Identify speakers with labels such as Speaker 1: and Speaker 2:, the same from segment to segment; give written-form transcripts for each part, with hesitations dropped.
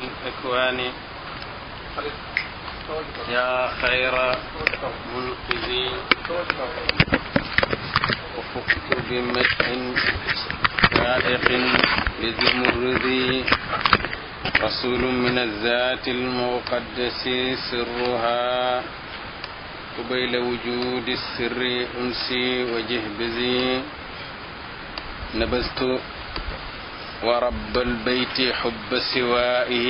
Speaker 1: إخواني يا خير منقذي وفقت بمدح فائق بزمردي رسول من الذات المقدس سرها قبيل وجود السر أنسي وجهبزي نبذت ورب البيت حب سوائه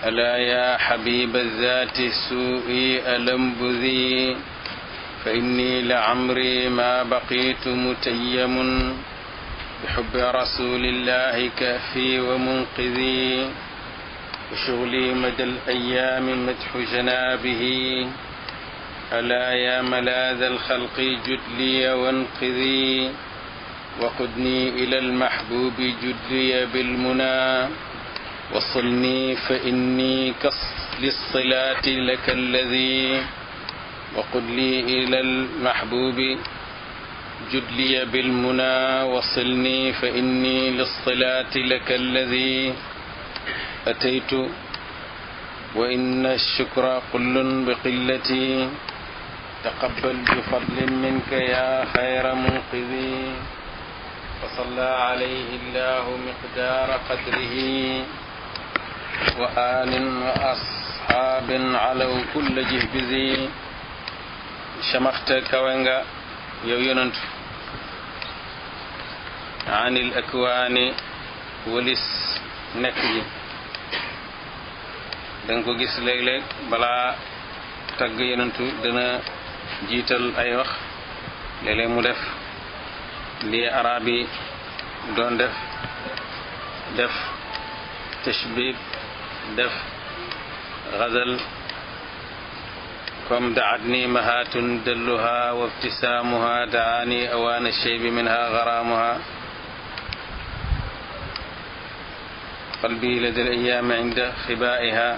Speaker 1: ألا يا حبيب الذات سوءي ألمبذي فإني لعمري ما بقيت متيم بحب رسول الله كافي ومنقذي وشغلي مدى الأيام مدح جنابه ألا يا ملاذ الخلق جد لي وانقذي وقدني إلى المحبوب جد لي بالمنى وصلني فإني للصلاة لك الذي وقل لي إلى المحبوب جد لي بالمنى وصلني فإني للصلاة لك الذي أتيت وإن الشكر قل بقلتي تقبل بفضل منك يا خير منقذي فصلى عليه الله مقدار قدره وآل وأصحاب علوا كل جهبذي شمخت كوانغا yow yonantu anil akwaani walis nekk ji danga ko gis léeg-léeg balaa tagg yonantu dana jiital ay wax léeg-léeg mu def lii arab yi doon def tashbib def ghazal comme daatni mahatun dalluha wa ibtisaamuha daani awaana shaybi minha garaamuha qalbi lada al-ayyaami inda xibaa'iha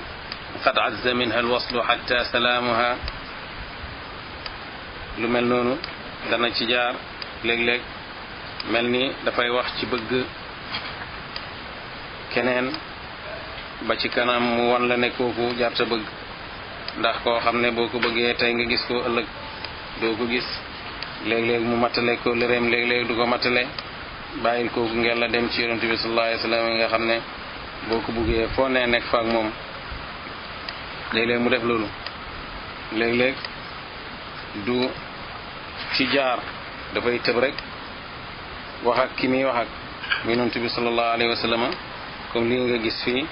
Speaker 1: qad azza minha alwaslu xatta salaamuha lu mel noonu dana ci jaar léeg-léeg mel ni dafay wax ci bëgg keneen ba ci kanam mu won la ne kooku jarta bëgg ndax koo xam ne boo ko bëggee tey nga gis ko ëllëg doo ko gis léeg-léeg mu matale ko lëreem léeg-léeg du ko matale bàyyil kooku ngeen la dem ci yonent bi sallallahu alayhi wa sallam nga xam ne boo ko bëggee foo nee nekk fa ak moom léeg-léeg mu def loolu léeg-léeg du ci jaar dafay tëb rek wax ak ki muy wax ak yonent bi sallallahu alayhi wa sallam comme lii nga gis fii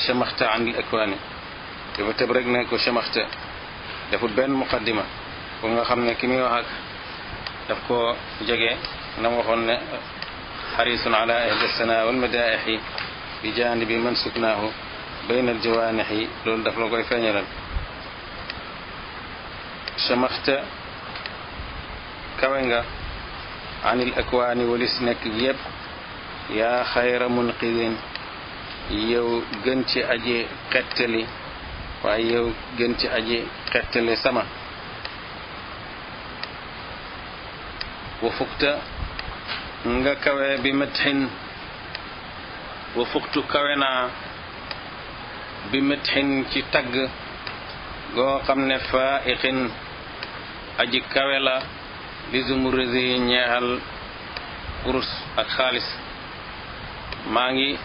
Speaker 1: chamaxta anil akwaani dafa tëb rek ne ko chamaxta defut benn muqaddima pour nga xam ne ki muy wax ak daf ko jege na mu waxoon ne xarisun ala ahli sana wal madaixi bi janibi man suknaahu bayna al jawaanixi loolu daf la koy feeñalal chamaxta kawe nga anil akwaani walis nekk yépp yaa xayra munqidin yow gën ci aji xettali waaye yow gën ci aji xettali sama wa fukta nga kawe bi metxin wa fuktu kawe naa bi metxin ci tagg goo xam ne faiqin aji kawe la li zumuridi ñeexal urus ak xaalis maa ngi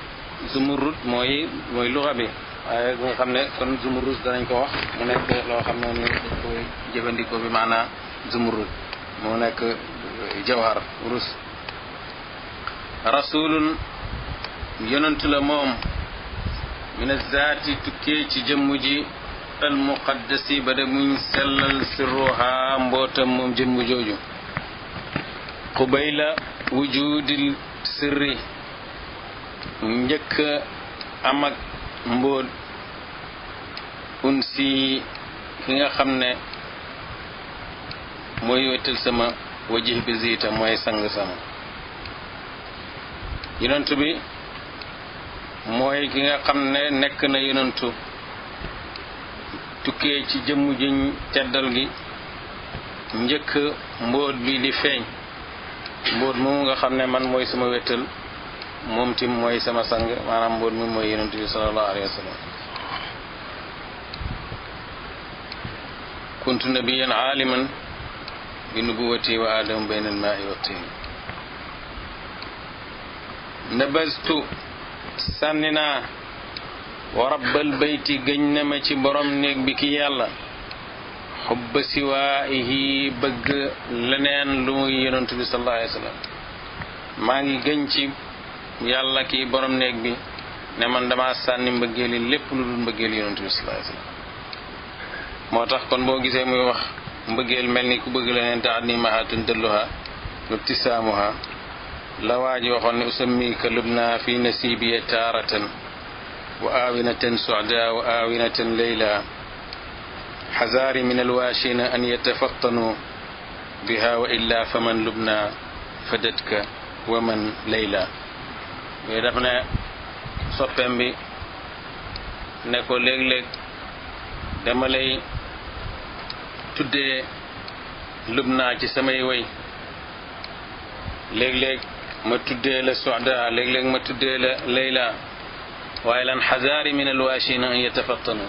Speaker 1: zumurud mooy luxa bi waaye nga xam ne kon zumurud danañ ko wax mu nekk loo xam ne ni dañ koy jëfandikoo bi maanaam zumurud mu nekk jawhar urus rasulun yonantu la moom min azzaati tukkee ci jëmm ji al muqaddasi ba de muñ sellal sirruha mbootam moom jëmm jooju qubayla wujudil sirri njëkk am ak mbóot unsi ki nga xam ne mooy wettal sama wajih bi ziita mooy sang sama yonantu bi mooy ki nga xam ne nekk na yonantu tukkee ci jëmm jiñ teddal gi njëkk mbóot bi di feeñ mbóot moomu nga xam ne man mooy sama wettal moom tim mooy sama sang maanaam mbóot mi mooy yonent bi sallallahu alayhi wa sallam kuntu nabiyan aaliman bi nubuwati wa aadamu bayna almaai wa tiin nabastu sànni naa wa rabbal bayti gëñ na ma ci borom néeg bi ki yàlla xubba siwaayihi bëgg leneen lu muy yonent bi sallallahu alayhi wa sallam maa ngi gëñ ci yàlla kii borom néeg bi ne man dama sànni mbëggeeli lépp lu dul mbëggeeli yonent bi sallallahu alayhi wa sallam moo tax kon boo gisee muy wax mbëggeel mel ni ku bëgg leneen taat ni mahatun dëlluha nubtisaamuha la waaji waxoon ne usammika lubna fi nasibiya taaratan wa aawinatan suada wa aawinatan layla xazaari min alwaashina an yatafattanu biha wa illa faman lubna fadatka wa man layla yooyu daf ne soppeem bi ne ko léeg-léeg dama lay tuddee lubna ci samay way léeg-léeg ma tuddee la suada léeg-léeg ma tuddee la layla waaye lan xazaari min alwaashina an yatafattanu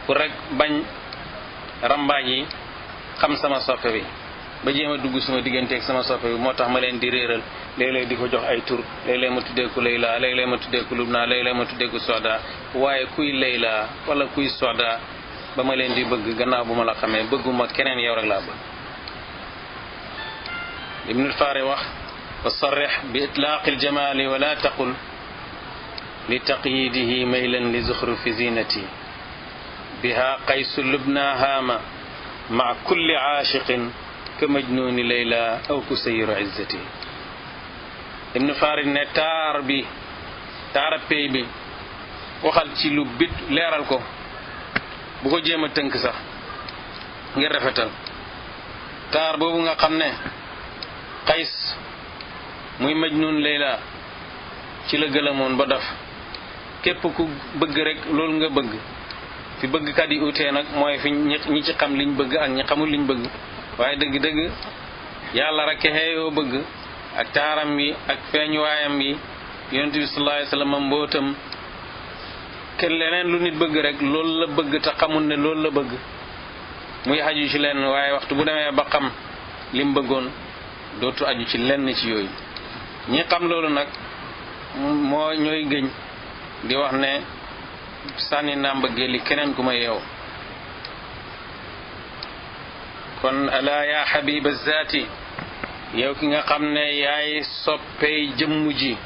Speaker 1: pour rek bañ rambaaj yi xam sama soppe bi ba jéem a dugg suma digganteeg sama soppe bi moo tax ma leen di réeral léeg-léeg di ko jox ay tur léeg-léeg ma tuddee ko layla léeg-léeg ma tuddee ko lubna léeg-léeg ma tuddee ko suada waaye kuy layla wala kuy suada ba ma leen di bëgg gannaaw bu ma la xamee bëgguma keneen yow rek laa bëgg ibnul faari wax wa sarrih bi itlaaqi aljamali wala taqul li taqyidihi maylan li zuxrufi zinati biha qaysu lubna haama maa kulli aashiqin ka majnuni layla aw ku sayiru izzati ibnu farid ne taara pey bi waxal ci lu bit leeral ko bu ko jéem a tënk sax ngir rafetal taar boobu nga xam ne qays muy majnun layla ci la gëlamoon ba daf képp ku bëgg rek loolu nga bëgg fi bëggkat yi utee nag mooy fi ñi ci xam liñ bëgg ak ñi xamul liñ bëgg waaye dëgg-dëgg yàlla rek xeeyoo bëgg ak taaram bi ak feeñuwaayam bi yonent bi sallallahu alayhi wa sallam mbootam kenn leneen lu nit bëgg rek loolu la bëgg te xamul ne loolu la bëgg muy aju ci lenn waaye waxtu bu demee ba xam lim bëggoon dootu aju ci lenn ci yooyu ñi xam loolu nag moo ñooy gëñ di wax ne sànni naa mbëggee li keneen ku ma yeew kon ala ya habiba zaati yow ki nga xam ne yaay soppey jëmm ji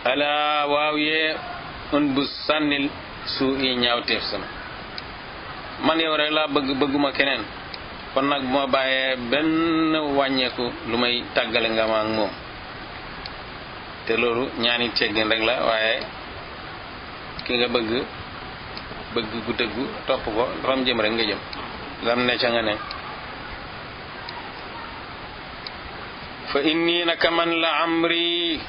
Speaker 1: ala waaw yee un bu sànnil suu i ñaawteef sama man yow rek laa bëgguma keneen kon nag bu ma bàyyee benn wàññeeku lu may tàggale nga ma ak moom te loolu ñaani teggin rek la waaye ki nga bëgg gu dëggu topp ko ram jëm rek nga jëm lam ne ca nga ne fa inni naka man la amri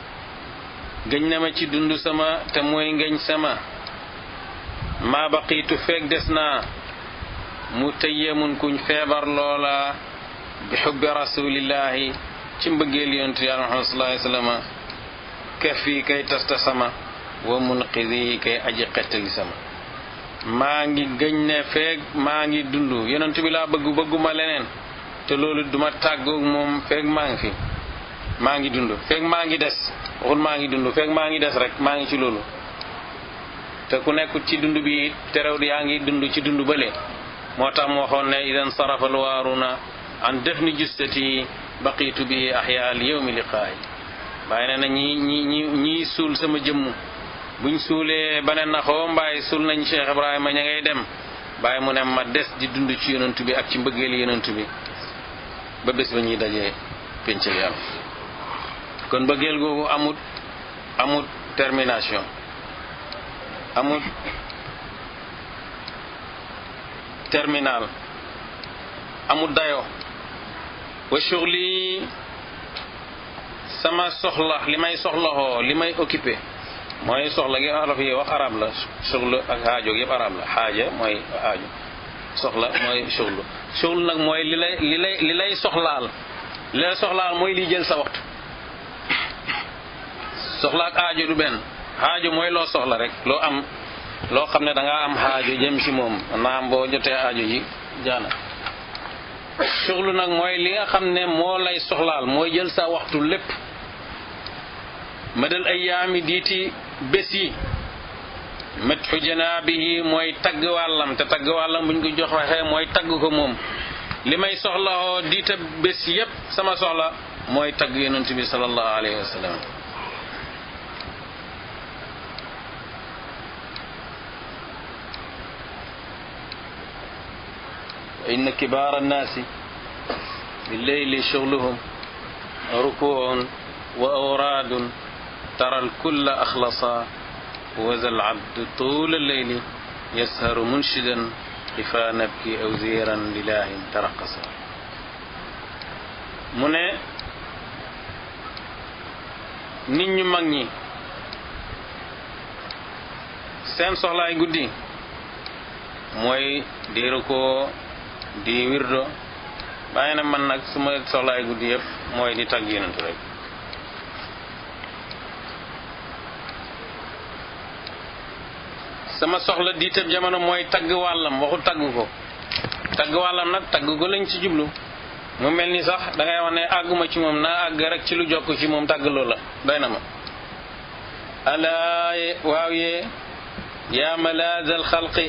Speaker 1: gëñ na ma ci dund sama te mooy ngëñ sama maa baqiitu feeg des naa mu tayyamun kuñ feebar loola bi xubbi rasulillahi ci mbëggeel yonent yàlla Muhammad sallallahu alayhi wa sallam kafi kay tasta sama wa munqidi kay aji xettali sama maa ngi gëñ ne feeg maa ngi dund yonent bi laa bëgguma leneen te loolu duma tàggoog moom feeg maa ngi fi maa ngi dund feeg maa ngi des waxul maa ngi dund feeg maa ngi des rek maa ngi ci loolu te ku nekkut ci dund bi terew yaa ngi dund ci dund bële moo tax mu waxoon ne idan sarafa alwaaruna an defni justati baqitu bi ahya al yawmi liqaay bàyyi ne na ñi suul sama jëmm buñ suulee ba ne naxoo mbaay suul nañ Cheikh Ibrahima ña ngay dem bàyyi mu ne ma des di dund ci yonent bi ak ci mbëggeel yonent bi ba bés ba ñuy dajee péncël yàlla kon mbëggeel googu amut termination amut terminal amut dayo wa shughli sama soxla li may soxlaxoo li may occupé mooy soxla gi olof yi wax arab la shughlu ak xaajo yëpp arab la xaaja mooy aajo soxla mooy shughlu nag mooy li lay soxlaal li lay soxlaal mooy liy jël sa waxtu soxla ak aajo du benn aajo mooy loo soxla rek loo am loo xam ne da ngaa am aajo jëm ci moom naam boo jotee aajo ji jaana suxlu nag mooy li nga xam ne moo lay soxlaal mooy jël sa waxtu lépp madal ayaami diiti bés yi matxu janaabihi mooy tagg wàllam te tagg wàllam buñ ko jox waxee mooy tagg ko moom li may soxlawoo diita bés yépp sama soxla mooy tagg yonent bi sallallahu alayhi wa sallam inna kibaar annaasi billeyli shughluhum rukuun wa awraadun tara alkulla axlasa wa zal abdu tuula alleyli yasharu munshidan ifa nabki aw ziran lilahin taraqasa mu ne nit ñu mag ñi seen soxlaay guddi mooy di rukkoo di wirdo bàyyi na man nag su ma soxlaay guddi yëpp mooy di tagg yonent rek sama soxla diitab jamono mooy tagg wàllam waxu tagg ko tagg wàllam nag tagg ko lañ ci jublu mu mel ni sax dangay wax ne àgguma ci moom naa àgg rek ci lu jokk ci moom tagg loola doy na ma alaa waaw yee yaa malaazal xalqi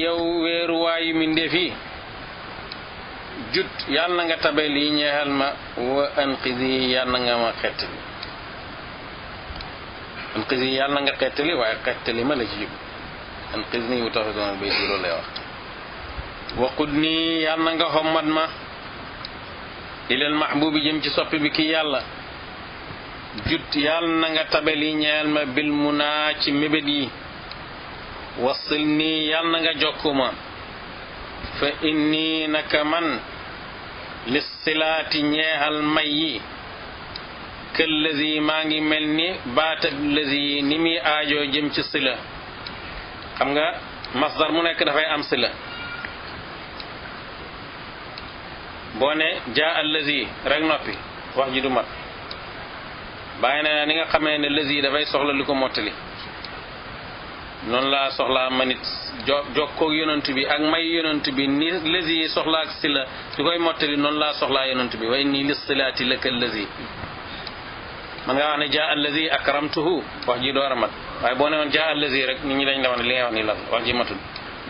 Speaker 1: yow weeruwaayu mindéef yi jut yàlla na nga tabe lii ñeexal ma wa anqidi yàlla na nga ma xettali anqidi yàlla na nga xettali waaye xettali ma la ci jub anqidni bu tax doon bay si loolu lay wax waqud nii yàlla na nga xommat ma ilal mahbubi jëm ci soppi bi ki yàlla jut yàlla na nga tabe lii ñeexal ma bil munaa ci mébét yi wasil nii yàlla na nga jokkuma fa inni naka man lissilaati ñeexal may yi këllazi maa ngi mel ni baatab lazi ni muy aajoo jëm ci sila xam nga masdar mu nekk dafay am sila boo ne jaa allazi rek noppi wax ji du mat bàyyi na ni nga xamee ne lazi dafay soxla li ko mottali noonu laa soxlaa ma nit jokkoog yonent bi ak may yonent bi ni lazi soxlaa ak sila di koy mottali noonu laa soxlaa yonent bi way nii lissilaati laka lazi man nga wax ne jaa allazi akramtuhu wax ji door a mat waaye boo ne woon jaa allazi rek nit ñi dañ la wax ne li ngay wax ni lan wax ji matul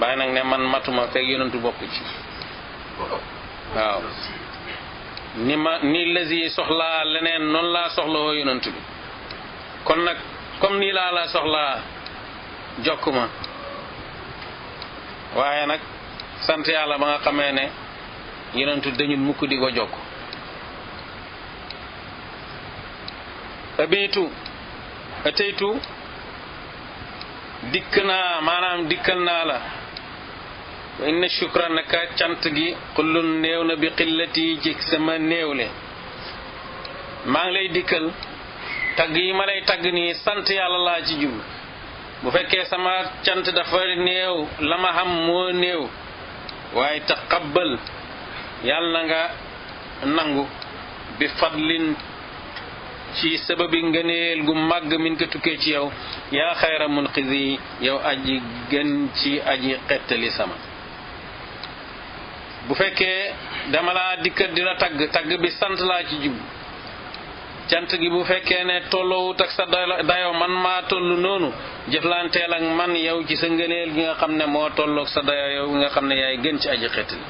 Speaker 1: bàyyi nag ne man matuma fekk yonentu bokk ci waaw ni lazi soxlaa leneen noonu laa soxla woo yonent bi kon nag comme nii laa la soxlaa jokk ma waaye nag sant yàlla ba nga xamee ne yonentu dañul mukk di ko jokk ateytu dikk naa maanaam dikkal naa la wa inna shukra naka cant gi xullun néew na bi xillati ci sama néewle maa ngi lay dikkal tagg yi ma lay tagg nii sant yàlla laa ci jublu bu fekkee sama cant dafa néew la ma xam moo néew waaye taqabbal yàlla na nga nangu bi fadlin ci sababi ngëneel gu màgg min ko tukkee ci yow yaa xayra munqidi yow aji gën ci aji xettali sama bu fekkee dama laa dikkat di la tagg bi sant laa ci jub cant gi bu fekkee ne tolloowut ak sa dayoo man maa toll noonu jëflanteel ak man yow ci sa ngëneel gi nga xam ne moo tolloog sa dayoo yow nga xam ne yaay gën ci aji xettali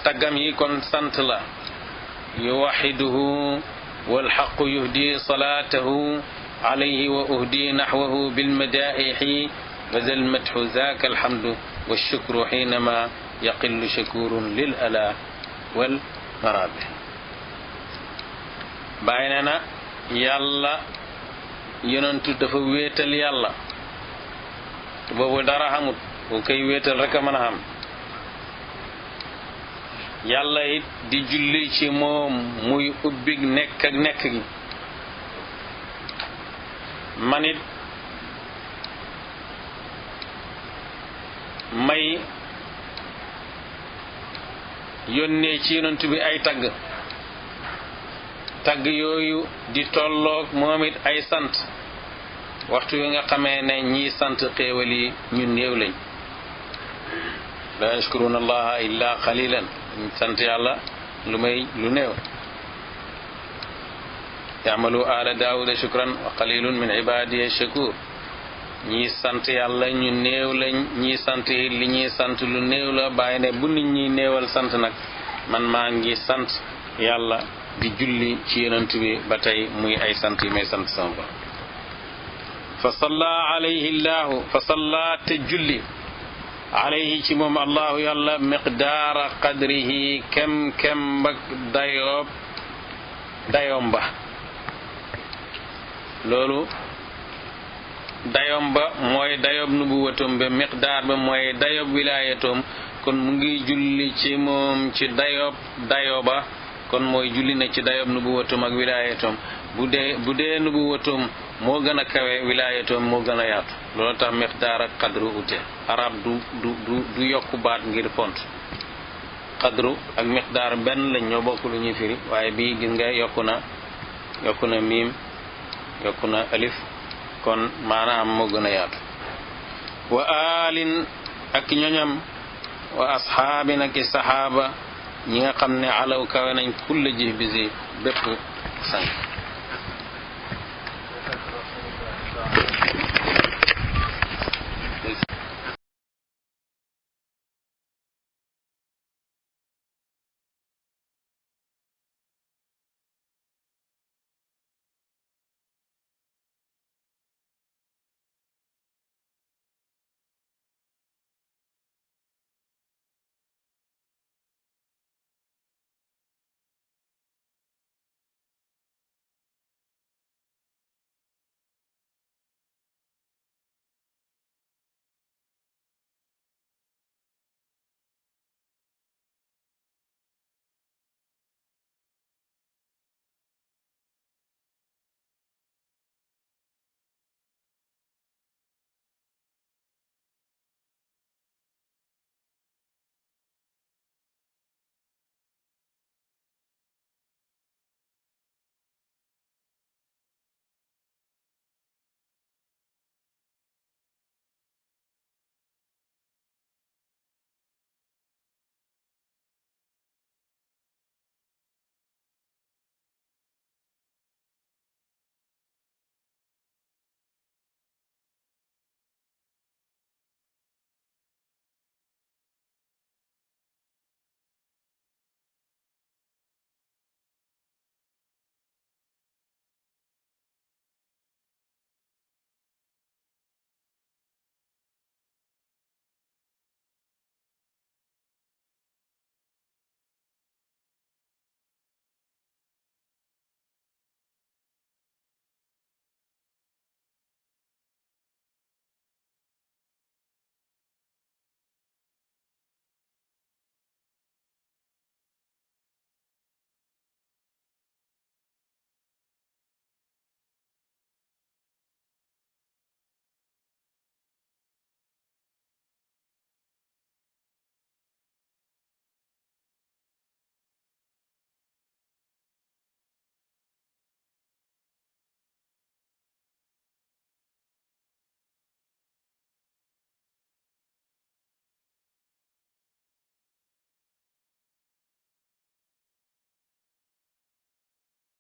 Speaker 1: taggam yi kon sant la yuwaxiduhu walxaqu yuhdi salaatahu alayhi wa uhdi naxwahu bilmadaixi wa zal madxu zaaka alhamdu walshukru xiinama yaqillu shakurun lil ala wal marabi bàyyi ne na yàlla yonentu dafa wéetal yàlla boobu dara xamut bu koy wéetal rek a mën a xam yàlla it di julli ci moom muy ubbig nekk ak nekk gi man it may yónnee ci yonent bi ay tagg tagg yooyu di tolloog moom it ay sant waxtu wi nga xamee ne ñii sant xéewal yi ñu néew lañ la yashkuruna allaha illa qalilan sant yàlla lu may lu néew ya'malu ala daawuda shukran wa qalilun min ibadiya shakur ñii sant yàlla ñu néew lañ ñii sant yi li ñuy sant lu néew la bàyyi ne bu nit ñi néewal sant nag man maa ngi sant yàlla di julli ci yonent bi ba tey muy ay sant yi may sant sama borom fa salla alayhi llahu fa salla te julli alayhi ci moom allahu yàlla miqdaara qadrihi kem bak dayoom ba loolu dayoom ba mooy dayob nubuwatum ba miqdaar ba mooy dayob wilaayatoom kon mu ngi julli ci moom ci dayo ba kon mooy julli na ci dayob nubuwatum ak wilaayatoom bu dee nubuwatum moo gën a kawe wilaayatoom moo gën a yaatu loolu tax miqdaar ak qadru ute arab du yokku baat ngir font qadru ak miqdaar benn lañ ñoo bokk lu ñuy firi waaye bii gis nga yokku na miim yokku na alif kon maanaam moo gën a yaatu wa alin ak ñoñam wa asxaabin ak i saxaaba ñi nga xam ne alaw kawe nañ kulla ji bisi bépp sang